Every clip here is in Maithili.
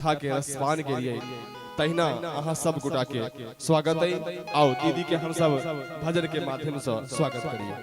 कथा के रसपान के लिए तहिना अहाँ सब गोटा के स्वागत है। आओ दीदी के हम सब भजन के माध्यम से स्वागत करिए।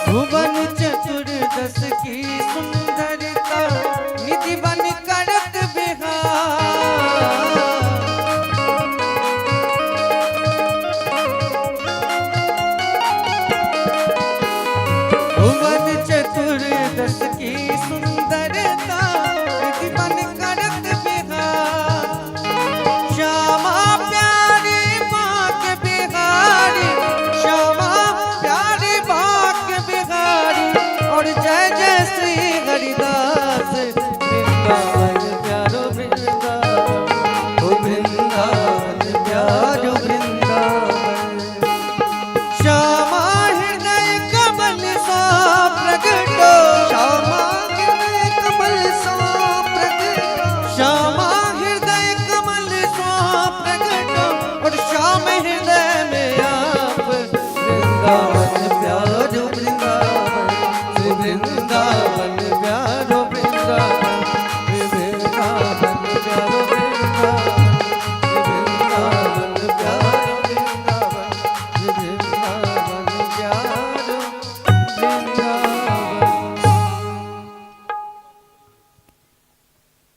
भुवन चतुर्दश की सुंदरता निधि बन करत बिहार। भुवन चतुर्दश की सुंदरता निधि बन करत बिहार। श्यामा प्यारे बाक बिहारी, श्यामा प्यारे बाक बिहारी, और जय जय श्री हरिदास। वृंदावन प्यारो वृंदावन, ओ वृंदावन प्यारो वृंदावन। श्यामा हृदय कमल सा प्रगटो, श्यामा हृदय कमल सो प्रगटो, श्यामा हृदय कमल सो प्रगटो, और श्याम हृदय में आप। वृंदावन प्यारो वृंदावन, श्री वृंदावन प्यारो वृंदावन, श्री वृंदावन प्यारो वृंदावन, श्री वृंदावन प्यारो वृंदावन, श्री वृंदावन प्यारो वृंदावन।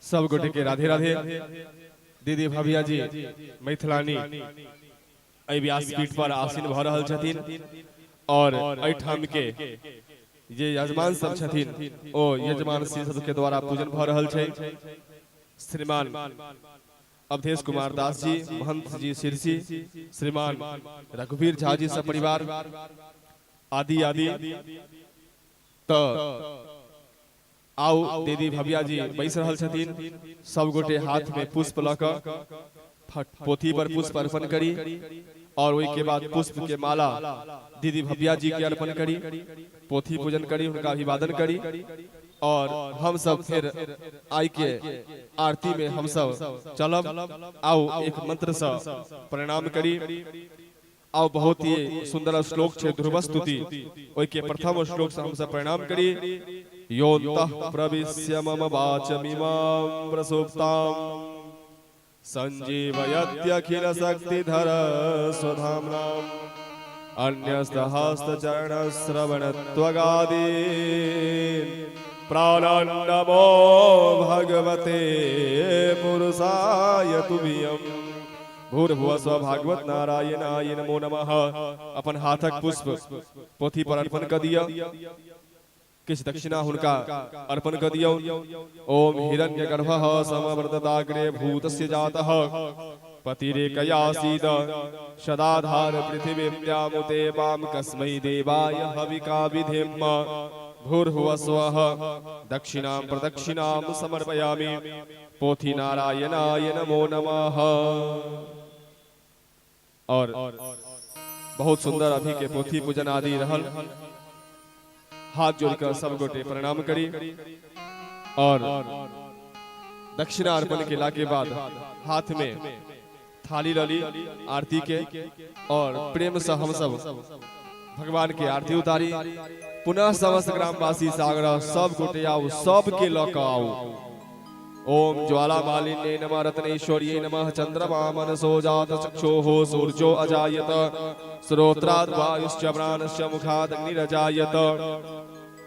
सब गोटे के राधे राधे। दीदी भविया जी मैथिलानी एहि व्यासपीठ पर आसीन भऽ रहल छथिन और एहिठाम के जे यजमान सब छथिन ओ यजमान श्री सबके द्वारा पूजन भऽ रहल छै। श्रीमान अवधेश कुमार दास जी, महंत जी सिरसी, श्रीमान रघुवीर झा जी सब परिवार आदि आदि। तऽ आउ दीदी भव्या जी बैस रहल छथिन। सब गोटे हाथ में पुष्प लऽ कऽ पोथी पर पुष्प अर्पण करी और ओहि के बाद पुष्प के माला दीदी भव्या जी के अर्पण करी, पोथी पूजन करी, हुनका अभिवादन करी और हम सब फिर आई के आरती में हम सब चलब। आउ एक मंत्र से प्रणाम करी। आउ बहुत ही सुंदर श्लोक छै ध्रुव स्तुति, ओहि के प्रथम श्लोक से हम सब प्रणाम करी। योऽन्तः प्रविश्य मम वाचमिमां प्रसुप्तां संजीवयत्यखिल शक्तिधर स्वधाम्नाम् अन्यस्तहस्तचरणश्रवणत्वगादीन् प्राणान् नमो भगवते पुरुषाय तुभ्यम्। भूर्भुवः स्वः भागवत नारायणाय नमो नमः। अपन हाथक पुष्प पोथी पर अर्पण कऽ दिअ, किछु दक्षिणा हुनका अर्पण कऽ दियौ। ओम हिरण्य गर्भः समवर्तताग्रे भूतस्य जातः पतिरेकयासीद सदाधार पृथिवीम्यामुते मां कस्मै देवाय हविका विधिम। भूर्भुवः स्वः दक्षिणां प्रदक्षिणां समर्पयामि। पोथी नारायणाय नमो नमः। और बहुत सुंदर अभी के पोथी पूजन आदि रहल। हाथ जोड़कर सब गोटे प्रणाम करी और दक्षिणा अर्पण केला के बाद हाथ में थाली लली आरती के और प्रेम से हम सब भगवान के आरती उतारी। पुनः समस्त ग्रामवासी सागर सब गोटे आउ, सब के लऽ कऽ आउ। ओम ज्वाला मालिन्ये नमः, रत्नेश्वर्यै नमः, चंद्रमा मनसो जात चक्षुः सूर्यो अजायत, श्रोत्राद् वायुश्च प्राणश्च मुखाद् अग्निरजायत।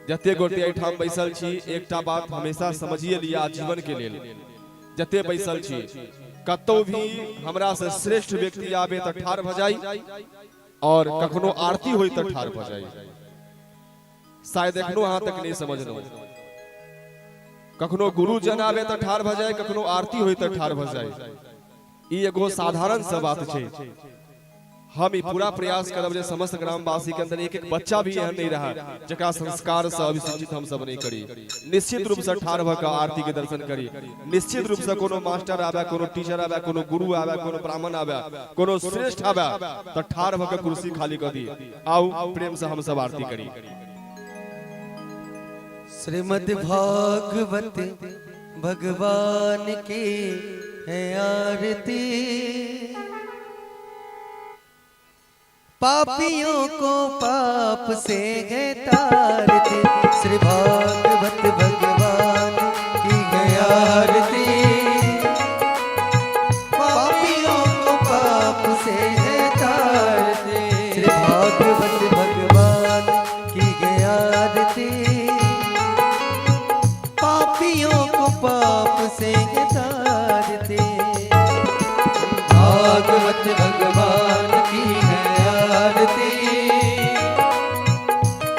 जते गोटे एहिठाम बैसल छी, एकटा बात हमेशा समझिए लिया जीवन के लेल, जते बैसल छी कतौ भी हमरा से श्रेष्ठ व्यक्ति आबे तऽ ठाढ़ भऽ जाइ और कखनो आरती होई तऽ ठाढ़ भऽ जाइ। शायद एखनो अहाँ तक नहीं समझलहुँ। कखनो गुरुजन आबे तऽ ठाढ़ भऽ जाय, कखनो आरती होई तऽ ठाढ़ भऽ जाय। ई एगो साधारण सा बात छै। हम ई पूरा प्रयास करब जे समस्त ग्रामवासी के अंदर एक एक बच्चा भी एहन नहीं रहा जकरा संस्कार से अभिसिंचित हम सब नहीं करी। निश्चित रूप से ठाढ़ भऽ कऽ आरती के दर्शन करी। निश्चित रूप से कोनो मास्टर आवे, कोनो टीचर आवे, कोनो गुरु आवे, कोनो ब्राह्मण आवे, कोनो श्रेष्ठ आवे तऽ ठाढ़ भऽ कऽ कुर्सी खाली कऽ दी। आउ प्रेम से हम सब आरती करी। श्रीमद् भागवत भगवान की है आरती, पापियों को पाप से है तारती। श्री भागवत भगवान की है आरती, पापियों को पाप से है तारती। श्री भागवत भगवान की है आरती, पापियों को पाप से है तारती। भागवत भगवान की है आरती,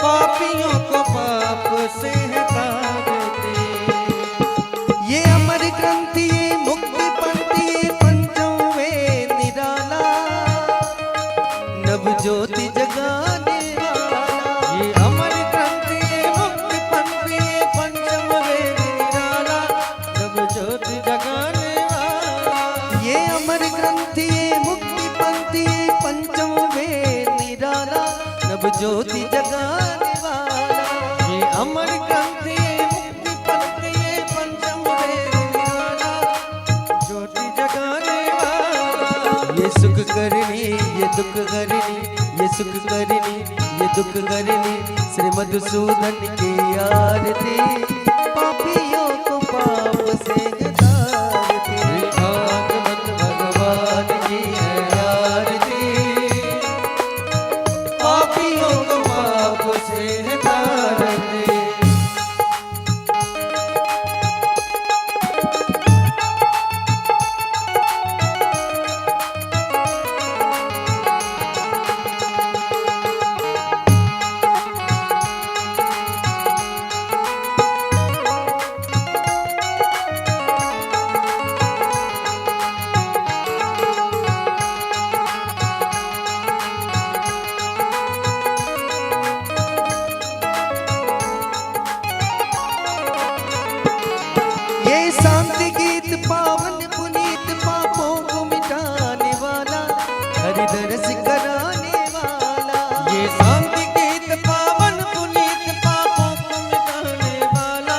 पापियों को पाप से है तारती। ये अमर ग्रंथ ये मुक्ति पंथ ये पंचों वेद निराला, नव ज्योति जगाने वाला। ये अमर ग्रंथ ये मुक्ति पंथ ये पंचम वेद निराला, नव ज्योति जगाने वाला। ये अमर ग्रंथ ये मुक्ति पंथ ये पंचम वेद निराला, नव ज्योति जगाने वाला। ये अमर ग्रंथ ये मुक्ति पंथ ये पंचम वेद निराला, ज्योति जगाने वाला। ये सुख करनी ये दुख हरनी, ये सुख करनी ये दुख हरनी, श्री मधुसूदन की आरती, पापियों को पाप से तारती। श्री भागवत भगवान की है आरती, पापियों को पाप से तारती। ये शांति गीत पावन पुनीत पापों को मिटाने वाला, हरि दर्श कराने वाला। ये शांति गीत पावन पुनीत पापों को मिटाने वाला,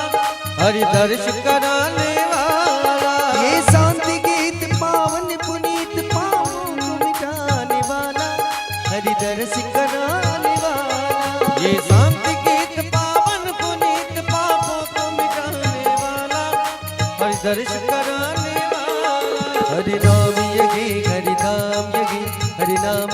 हरि दर्श कराने वाला। ये शांति गीत पावन पुनीत पापों को मिटाने वाला, हरि दर्श कराने वाला। ये शांति गीत पावन पुनीत पापों को मिटाने वाला, हरि दर्श कराने वाला। हरि नाम यगी हरि नाम यगी हरि नाम